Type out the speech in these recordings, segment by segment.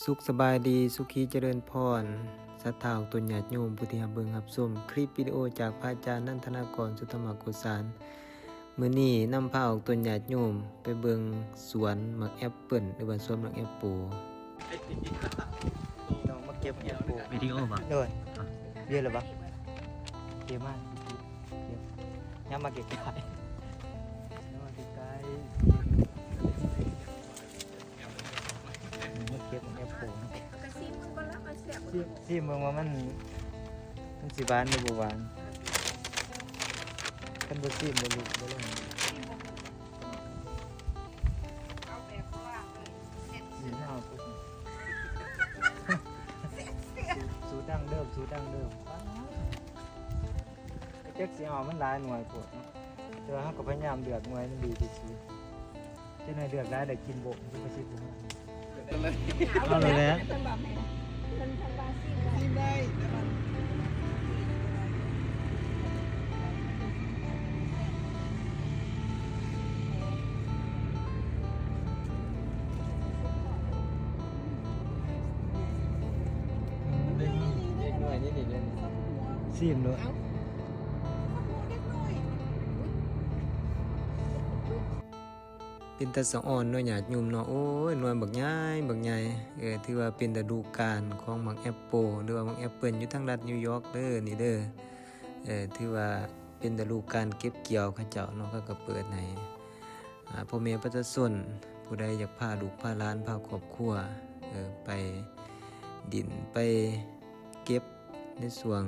ສຸກສະບາຍດີ ສຸຂີຈະເລີນພອນ ສັດທາອອກຕົນຍາດໂຍມ ຜູ້ທີ່ຮັບເບິ່ງຮັບຊົມຄລິບວິດີໂອຈາກພະອາຈານ ນັນທະນາກອນ ສຸດທະມະໂກສານ. ມື້ນີ້ນຳພາອອກຕົນຍາດໂຍມໄປເບິ່ງສວນໝາກແອັບເປິ້ນ ຫຼືວ່າສວນໝາກແອັບໂປ. ນ້ອງມາເກັບແອັບໂປ. ວິດີໂອບໍ່? ໂດຍ. ເບຍລະບໍ່? ເກັບມາ ເກັບ. ຍ້ຳມາໃກ້ໆ ຍ້ຳມາໃກ້ໆ ເກັບແອັບໂປ. ກໍຊີມເບິ່ງກ່ອນລະວ່າແຊບບໍ່. ຊີມ ຊີມເບິ່ງວ່າມັນ ມັນຊິຫວານຫຼືບໍ່ຫວານ. ຄັນບໍ່ຊີມບໍ່ຮູ້ ບໍ່ຮູ້. ເອົາແບບວ່າເລີຍ ເດັດ. ນີ້ເຮົາ ສູດ ສູດດັ້ງເດີມ ສູດດັ້ງເດີມ. ຈັກຊິເອົາມັນຫຼາຍໜ່ວຍໂພດເນາະ ແຕ່ວ່າເຮົາກໍພະຍາຍາມເລືອກໜ່ວຍມັນດີທີ່ສຸດ. ຈັກໜ່ອຍເລືອກຫຼາຍໄດ້ກິນໂບະ ມັນຊິບໍ່ ເອົາແລ້ວແຫຼະ. ຊີມໂລດ. ເປັນຕາສະອອນເນາະ ຍາດໂຍມເນາະ. ໂອ້ຍ ໜ່ວຍບັກໃຫຍ່ ບັກໃຫຍ່. ເອີ ຖືວ່າເປັນລະດູການຂອງໝາກແອັບໂປ ຫຼືວ່າໝາກແອັບເປິ້ນ ຢູ່ທາງລັດນິວຢອກເດີ ນີ້ເດີ. ເອີ ຖືວ່າເປັນລະດູການເກັບກ່ຽວເຂົາເຈົ້າເນາະ. ເຂົາກໍເປີດໃຫ້ ອາ ພໍ່ແມ່ປະຊາຊົນ ຜູ້ໃດຢາກພາລູກພາຫຼານ ພາຄອບຄົວ ເອີ ໄປດິນ ໄປເກັບໃນຊ່ວງ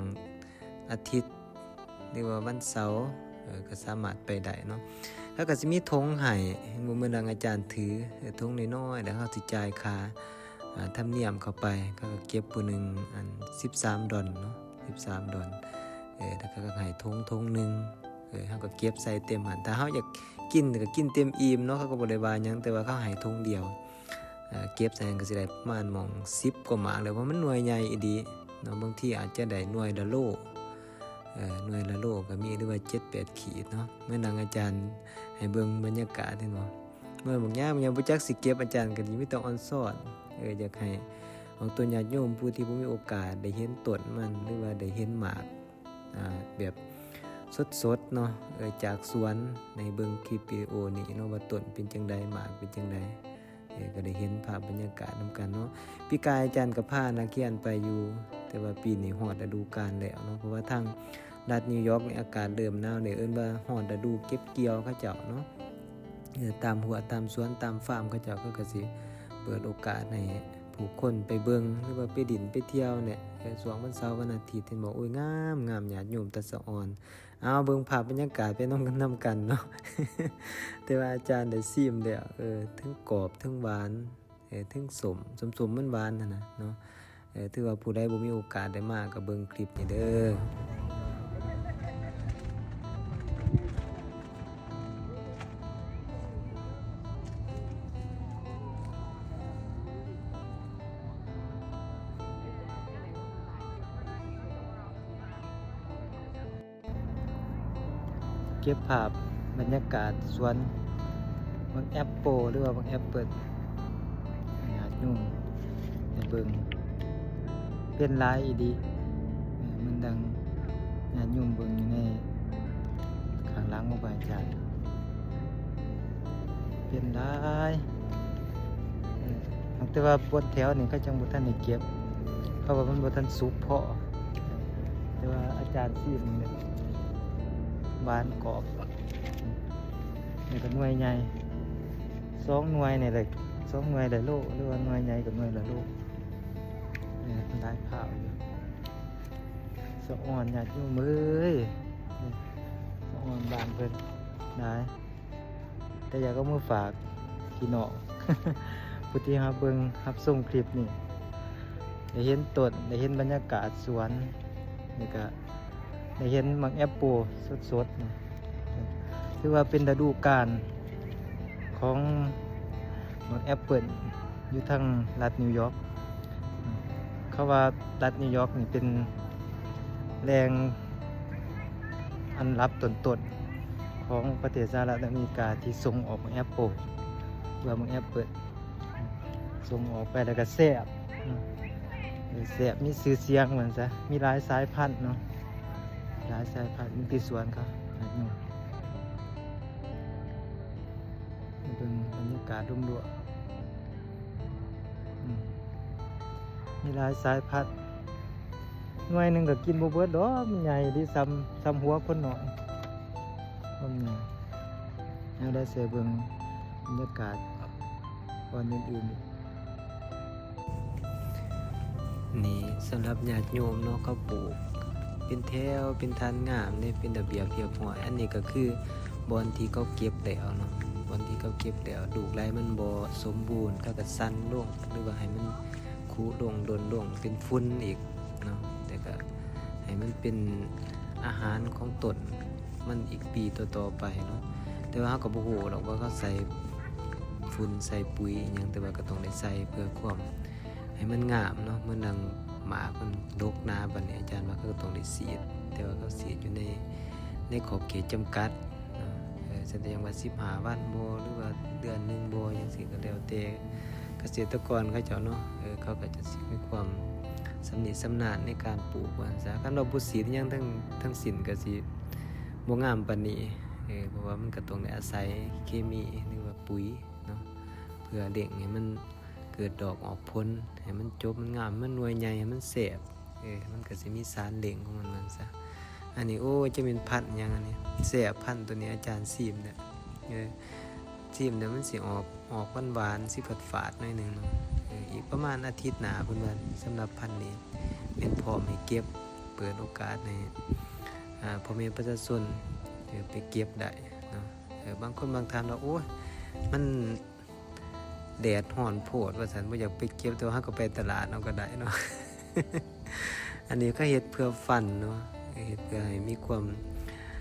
ອາທິດ ຫຼືວ່າວັນເສົາ ເອີ ກໍສາມາດໄປໄດ້ເນາະ. ເຂົາກໍຊິມີຖົງໃຫ້ ເຫັນບໍ່? ເໝືອນດັ່ງອາຈານຖື ເອີ ຖົງນ້ອຍໆ ແລ້ວເຮົາຊິຈ່າຍຄ່າ ອາ ທຳນຽມເຂົ້າໄປ. ເຂົາກໍເກັບຜູ້ໜຶ່ງ ອັນ ສິບສາມດອນເນາະ ສິບສາມດອນ. ເອີ ແລ້ວເຂົາກໍໃຫ້ຖົງ ຖົງໜຶ່ງ. ເອີ ເຮົາກໍເກັບໃສ່ເຕັມຫັ້ນ ຖ້າເຮົາຢາກກິນກໍກິນເຕັມອີ່ມເນາະ ເຂົາກໍບໍ່ໄດ້ວ່າຫຍັງ. ແຕ່ວ່າເຂົາໃຫ້ຖົງດຽວ ເອີ ເກັບໃສ່ຫັ້ນກໍຊິໄດ້ປະມານໝ່ອງສິບກວ່າໝາກ ແລ້ວເພາະມັນໜ່ວຍໃຫຍ່ອີ່ຫຼີເນາະ. ບາງທີອາດຈະໄດ້ໜ່ວຍລະໂລ ເອີ ໜ່ວຍລະໂລກໍມີ ຫຼືວ່າເຈັດແປດຂີດເນາະ. ເໝືອນດັ່ງອາຈານໃຫ້ເບິ່ງບັນຍາກາດ ເຫັນບໍ່? ໜ່ວຍບັກໃຫຍ່ ບໍ່ຈັກຊິເກັບ ອາຈານກໍຊິມີແຕ່ອອນຊອນ ເອີ ຢາກໃຫ້ອອກຕົນຍາດໂຍມ ຜູ້ທີ່ບໍ່ມີໂອກາດໄດ້ເຫັນຕົ້ນມັນ ຫຼືວ່າໄດ້ເຫັນໝາກ ອ່າ ແບບສົດໆເນາະ ເອີ ຈາກສວນ ໃນເບິ່ງຄລິບວິດີໂອນີ້ເນາະ ວ່າຕົ້ນເປັນຈັ່ງໃດ ໝາກເປັນຈັ່ງໃດ. ເອີ ກໍໄດ້ເຫັນພາບບັນຍາກາດນຳກັນເນາະ. ປີກາຍອາຈານກໍພານັກຮຽນໄປຢູ່ ແຕ່ວ່າປີນີ້ຮອດລະດູການແລ້ວເນາະ ເພາະວ່າທາງລັດນິວຢອກນີ້ອາກາດເລີ່ມໜາວແລ້ວ ເອີ້ນວ່າຮອດລະດູເກັບກ່ຽວເຂົາເຈົ້າເນາະ. ເອີ ຕາມຮົ້ວຕາມສວນຕາມຟາມເຂົາເຈົ້າ ເຂົາກໍຊິເປີດໂອກາດໃຫ້ຜູ້ຄົນໄປເບິ່ງ ຫຼືວ່າໄປຫຼິ້ນໄປທ່ຽວແຫຼະ. ເອີ ຊ່ວງວັນເສົາວັນອາທິດ ເຫັນບໍ່? ໂອ້ຍ ງາມໆ ຍາດໂຍມຕາສະອອນ. ເອົາ ເບິ່ງພາບບັນຍາກາດໄປນຳກັນ ນຳກັນເນາະ. ແຕ່ວ່າອາຈານໄດ້ຊີມແລ້ວ ເອີ ເທິງກອບເທິງຫວານ ເອີ ເທິງສົ້ມ ສົ້ມໆ ຫວານໆ ຫັ້ນນະເນາະ. ເອີ ຖືວ່າຜູ້ໃດບໍ່ມີໂອກາດໄດ້ມາກໍເບິ່ງຄລິບນີ້ເດີ. ເກັບພາບບັນຍາກາດສວນບັກແອັບໂປ ຫຼືວ່າບັກແອັບເປິ້ນ ໃຫ້ຍາດໂຍມໄດ້ເບິ່ງ ເປັນຫຼາຍອີ່ຫຼີ. ເອີ ມັນດັ່ງຍາດໂຍມເບິ່ງຢູ່ໃນຂ້າງຫຼັງຂອງພະອາຈານ ເປັນຫຼາຍ. ເອີ ແຕ່ວ່າບາງແຖວນີ້ເຂົາຈັ່ງບໍ່ທັນໄດ້ເກັບ ເພາະວ່າມັນບໍ່ທັນສຸກພໍ. ແຕ່ວ່າອາຈານຊີມນີ້ ຫວານກອບ ນີ້ກໍໜ່ວຍໃຫຍ່ ສອງໜ່ວຍນີ້ແຫຼະ ສອງໜ່ວຍລະໂລ ຫຼືວ່າໜ່ວຍໃຫຍ່ກໍໜ່ວຍລະໂລ. ເອີ ຫຼາຍພາວຢູ່ ສະອອນຍາດໂຍມເອີຍ ສະອອນບ້ານເພິ່ນຫຼາຍ. ແຕ່ຢາກເອົາມາຝາກພີ່ນ້ອງ ຜູ້ທີ່ຮັບເບິ່ງຮັບຊົມຄລິບນີ້ ໄດ້ເຫັນຕົ້ນ ໄດ້ເຫັນບັນຍາກາດສວນ ແລ້ວກະໄດ້ເຫັນໝາກແອັບໂປສົດໆ ຖືວ່າເປັນລະດູການຂອງໝາກແອັບເປິ້ນ ຢູ່ທາງລັດນິວຢອກ. ເຂົາວ່າລັດນິວຢອກນີ້ເປັນແຫຼ່ງອັນດັບຕົ້ນໆຂອງປະເທດສະຫະລັດອາເມລິກາ ທີ່ສົ່ງອອກໝາກແອັບໂປ ຫຼືວ່າໝາກແອັບເປິ້ນ ສົ່ງອອກໄປແລ້ວກໍແຊບ ເນາະ ເອີ ແຊບ ມີຊື່ສຽງວ່າຊັ້ນຊະ ມີຫຼາຍສາຍພັນເນາະ ຫຼາຍສາຍພັນ ມີແຕ່ສວນເຂົາ ເບິ່ງບັນຍາກາດລວມໆ ອືມ ມີຫຼາຍສາຍພັນ ໜ່ວຍໜຶ່ງກໍກິນບໍ່ເບິດດອກ ມັນໃຫຍ່ເດ ສ່ຳ ສ່ຳຫົວຄົນນ້ອຍ ຄວາມໃຫຍ່. ແນວໃດ ໃສ່ເບິ່ງບັນຍາກາດບ່ອນອື່ນໆ ນີ້ສຳລັບຍາດໂຍມເນາະ ເຂົາປູກເປັນແຖວເປັນຖານງາມເດ້ ເປັນລະບຽບຮຽບຮ້ອຍ. ອັນນີ້ກໍຄືບ່ອນທີ່ເຂົາເກັບແລ້ວເນາະ ບ່ອນທີ່ເຂົາເກັບແລ້ວ ລູກໄຫຼມັນບໍ່ສົມບູນ ເຂົາກໍສັ່ນລົງ ຫຼືວ່າໃຫ້ມັນຄຸລົງ ຫຼົ່ນລົງ ເປັນຝຸ່ນອີກເນາະ ແຕ່ກໍໃຫ້ມັນເປັນອາຫານຂອງຕົ້ນ ມັນອີກປີຕໍ່ໆໄປເນາະ. ແຕ່ວ່າເຮົາກໍບໍ່ຮູ້ດອກວ່າເຂົາໃສ່ຝຸ່ນໃສ່ປຸ໋ຍອີ່ຫຍັງ ແຕ່ວ່າກໍຕ້ອງໄດ້ໃສ່ເພື່ອຄວາມໃຫ້ມັນງາມເນາະ. ເໝືອນດັ່ງໝາກມັນດົກໜາປານນີ້ ອາຈານວ່າເຂົາກໍຕ້ອງໄດ້ສີດ ແຕ່ວ່າເຂົາສີດຢູ່ໃນ ໃນຂອບເຂດຈຳກັດເນາະ. ເອີ ເຊັ່ນ ຢ່າງວ່າສິບຫ້າວັນບໍ ຫຼືວ່າເດືອນໜຶ່ງບໍ ຈັ່ງຊີ້ ກໍແລ້ວແຕ່ ກະເສດຕະກອນເຂົາເຈົ້າເນາະ ເອີ ເຂົາກໍຈະຊິມີຄວາມຊຳນິຊຳນານໃນການປູກວ່າຊັ້ນຊະ. ຄັນວ່າບໍ່ສີດຫຍັງທັງ ທັງສິ້ນກໍຊິບໍ່ງາມປານນີ້ ເອີ ເພາະວ່າມັນກໍຕ້ອງໄດ້ອາໄສເຄມີ ຫຼືວ່າປຸ໋ຍເນາະ ເພື່ອເລັ່ງໃຫ້ມັນເກີດດອກອອກຜົນ ໃຫ້ມັນຈົບ ມັນງາມ ໃຫ້ມັນໜ່ວຍໃຫຍ່ ໃຫ້ມັນແຊບ. ເອີ ມັນກໍຊິມີສານເລັ່ງຂອງມັນວ່າຊັ້ນຊະ. ອັນນີ້ ໂອ້ຍ ຈະແມ່ນພັນຫຍັງອັນນີ້ ແຊບ ພັນໂຕນີ້ອາຈານຊີມແລ້ວ ເອີ ຊີມແລ້ວມັນຊິອອກ ອອກຫວານໆ ຊິຝາດໆໜ້ອຍໜຶ່ງເນາະ. ເອີ ອີກປະມານອາທິດໜ້າເພິ່ນວ່າ ສຳລັບພັນນີ້ແມ່ນພ້ອມໃຫ້ເກັບ ເປີດໂອກາດໃຫ້ ອ່າ ພໍ່ແມ່ປະຊາຊົນ ເອີ ໄປເກັບໄດ້ເນາະ. ເອີ ບາງຄົນບາງທ່ານວ່າ ໂອ້ຍ ມັນ ແດດຮ້ອນໂພດວ່າຊັ້ນ ບໍ່ຢາກໄປເກັບ ແຕ່ວ່າເຮົາກໍໄປຕະຫຼາດເອົາກໍໄດ້ເນາະ. ອັນນີ້ເຂົາເຮັດເພື່ອຟັນເນາະ ເຮັດເພື່ອໃຫ້ມີຄວາມ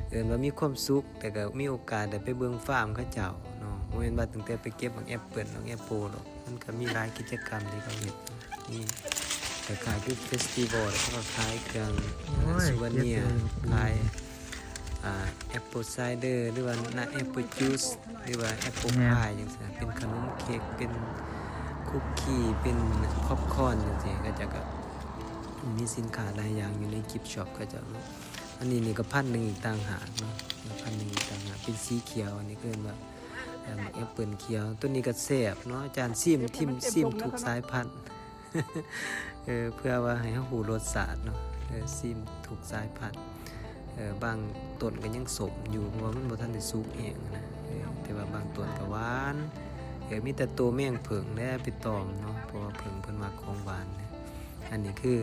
ເອີ້ນວ່າມີຄວາມສຸກ ແຕ່ກໍມີໂອກາດໄດ້ໄປເບິ່ງຟາມເຂົາເຈົ້າເນາະ. ບໍ່ແມ່ນວ່າຕັ້ງແຕ່ໄປເກັບໝາກແອັບເປິ້ນ ໝາກແອັບໂປດອກ ມັນກໍມີຫຼາຍກິດຈະກຳທີ່ເຂົາເຮັດ ມີຄ້າຍໆຄືເຟສຕິວອລ ແລ້ວເຂົາກໍຂາຍເຄື່ອງ ໂອ້ຍ ຊູເວເນຍ ຂາຍ ອ່າ ແອັບເປິ້ນໄຊເດີ ຫຼືວ່ານະ ແອັບເປິ້ນຈູສ ຫຼືວ່າແອັບເປິ້ນພາຍ ຈັ່ງຊີ້ນະ ເປັນຂະໜົມເຄັກ ເປັນຄຸກຄີ້ ເປັນປັອບຄອນ ຈັ່ງຊີ້ ເຂົາເຈົ້າກໍມີສິນຄ້າຫຼາຍຢ່າງຢູ່ໃນກິບຊັອບເຂົາເຈົ້າເນາະ. ອັນນີ້ນີ້ກໍພັນໜຶ່ງອີກຕ່າງຫາກເນາະ ພັນໜຶ່ງອີກຕ່າງຫາກ ເປັນສີຂຽວ ອັນນີ້ເອີ້ນວ່າ ເອີ່ມ ແອັບເປິ້ນຂຽວ. ໂຕນີ້ກໍແຊບເນາະ ອາຈານຊີມ ທິມ ຊີມທຸກສາຍພັນ. ເອີ ເພື່ອວ່າໃຫ້ເຮົາຮູ້ລົດຊາດເນາະ ເອີ ຊີມທຸກສາຍພັນ. ເອີ ບາງຕົ້ນກໍຍັງສົ້ມຢູ່ ເພາະວ່າມັນບໍ່ທັນໄດ້ສຸກແຮງນະ ເອີ ແຕ່ວ່າບາງຕົ້ນກໍຫວານ. ເອີ ມີແຕ່ໂຕແມງເຜິ້ງແຫຼະໄປຕອມເນາະ ເພາະວ່າເຜິ້ງເພິ່ນມັກຂອງຫວານນະ. ອັນນີ້ຄື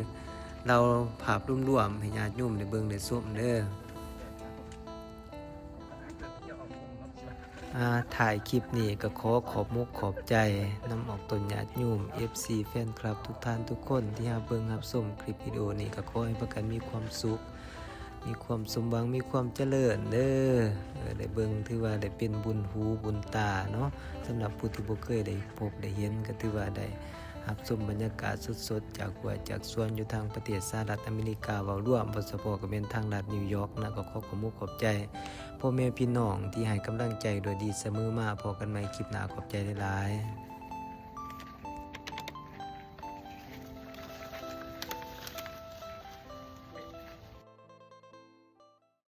ເລົ່າພາບລວມໆໃຫ້ຍາດໂຍມໄດ້ເບິ່ງໄດ້ຊົມເດີ. ອ່າ ທ້າຍຄລິບນີ້ກໍຂໍຂອບມຸກຂອບໃຈນຳອອກຕົນຍາດໂຍມ ເອັຟຊີ ແຟນຄລັບທຸກທ່ານທຸກຄົນທີ່ຮັບເບິ່ງຮັບຊົມຄລິບວິດີໂອນີ້ ກໍຂໍໃຫ້ພາກັນມີຄວາມສຸກ ມີຄວາມສົມຫວັງ ມີຄວາມຈະເລີນເດີ. ເອີ ໄດ້ເບິ່ງຖືວ່າໄດ້ເປັນບຸນຫູບຸນຕາເນາະ ສຳລັບຜູ້ທີ່ບໍ່ເຄີຍໄດ້ພົບໄດ້ເຫັນ ກໍຖືວ່າໄດ້ ຮັບຊົມບັນຍາກາດສົດໆ ຈາກຫ້ວຍຈາກສວນຢູ່ທາງປະເທດສະຫະລັດອາເມລິກາເວົ້າລວມ, ເວົ້າສະເພາະກໍແມ່ນທາງລັດນິວຢອກນະ. ກໍຂໍຂອບມຸກຂອບໃຈພໍ່ແມ່ພີ່ນ້ອງທີ່ໃຫ້ກຳລັງໃຈດ້ວຍດີສະເໝີມາ. ພໍ້ກັນໃໝ່ຄລິບໜ້າ. ຂອບໃຈຫຼາຍໆ.